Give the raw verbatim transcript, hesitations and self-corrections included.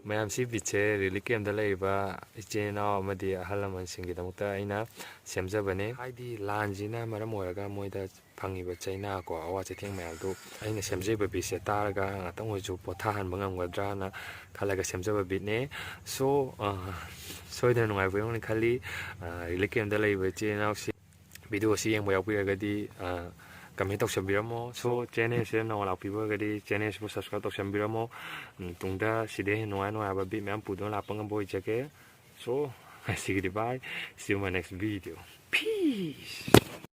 ꯃꯌꯥꯝꯁꯤ ꯕꯤꯠꯁꯦ ꯔꯤꯂꯤꯐ ꯀꯦꯝꯗ ꯂꯩꯔꯤꯕ ꯏꯆꯤꯟ ꯏꯅꯥꯎ ꯑꯃꯗꯤ ꯑꯍꯜ ꯂꯃꯟꯁꯤꯡꯒꯤꯗꯃꯛꯇ ꯑꯩꯅ ꯁꯦꯝꯖꯕꯅꯦ꯫ ꯍꯥꯏꯗꯤ ꯂꯥꯟꯁꯤꯅ ꯃꯔꯝ ꯑꯣꯏꯔꯒ ꯃꯣꯏꯗ ꯐꯪꯉꯤꯕ ꯆꯩꯅꯥ ꯀꯣ, ꯑꯋꯥ ꯆꯩꯊꯦꯡ ꯃꯌꯥꯝꯗꯨ ꯑꯩꯅ ꯁꯦꯝꯖꯔꯤꯕ ꯕꯤꯠꯁꯦ ꯇꯥꯔꯒ ꯉꯥꯛꯇꯪ ꯑꯣꯏꯔꯁꯨ ꯄꯣꯊꯥꯍꯟꯕ ꯉꯝꯒꯗ꯭ꯔꯥꯅ ꯈꯜꯂꯒ ꯁꯦꯝꯖꯕ ꯕꯤꯠꯅꯦ꯫ ꯁꯣ, ꯑ, ꯁꯣꯏꯗꯅ ꯅꯨꯡꯉꯥꯏꯕꯤꯔꯝꯒꯅꯤ ꯈꯜꯂꯤ꯫ ꯑ, ꯔꯤꯂꯤꯐ ꯀꯦꯝꯗ ꯂꯩꯔꯤꯕ ꯏꯆꯤꯟ ꯏꯅꯥꯎꯁꯤ ꯚꯤꯗꯤꯑꯣ ꯑꯁꯤ ꯌꯦꯡꯕ ꯌꯥꯎꯕꯤꯔꯒꯗꯤ, ꯑ, ꯀꯃꯦꯟ ꯇꯧꯁꯟꯕꯤꯔꯝꯃꯣ꯫ ꯁꯣ, ꯆꯦꯅꯦꯜꯁꯤꯗ ꯅꯧꯅ ꯂꯥꯛꯄꯤꯕ ꯑꯣꯏꯔꯒꯗꯤ ꯆꯦꯅꯦꯜꯁꯤꯕꯨ ꯁꯕꯁꯀ꯭ꯔꯥꯏꯕ ꯇꯧꯁꯟꯕꯤꯔꯝꯃꯣ꯫ ꯎꯝ, ꯇꯨꯡꯗ ꯁꯤꯗꯩ ꯍꯦꯟꯅ ꯅꯨꯡꯉꯥꯏ ꯅꯨꯡꯉꯥꯏꯕ ꯕꯤꯠ ꯃꯌꯥꯝ ꯄꯨꯗꯨꯅ ꯂꯥꯛꯄ ꯉꯝꯕ ꯑꯣꯏꯖꯒꯦ꯫ ꯁꯣ, ꯉꯁꯤꯒꯤꯗꯤ bye. See you in my next video. Peace.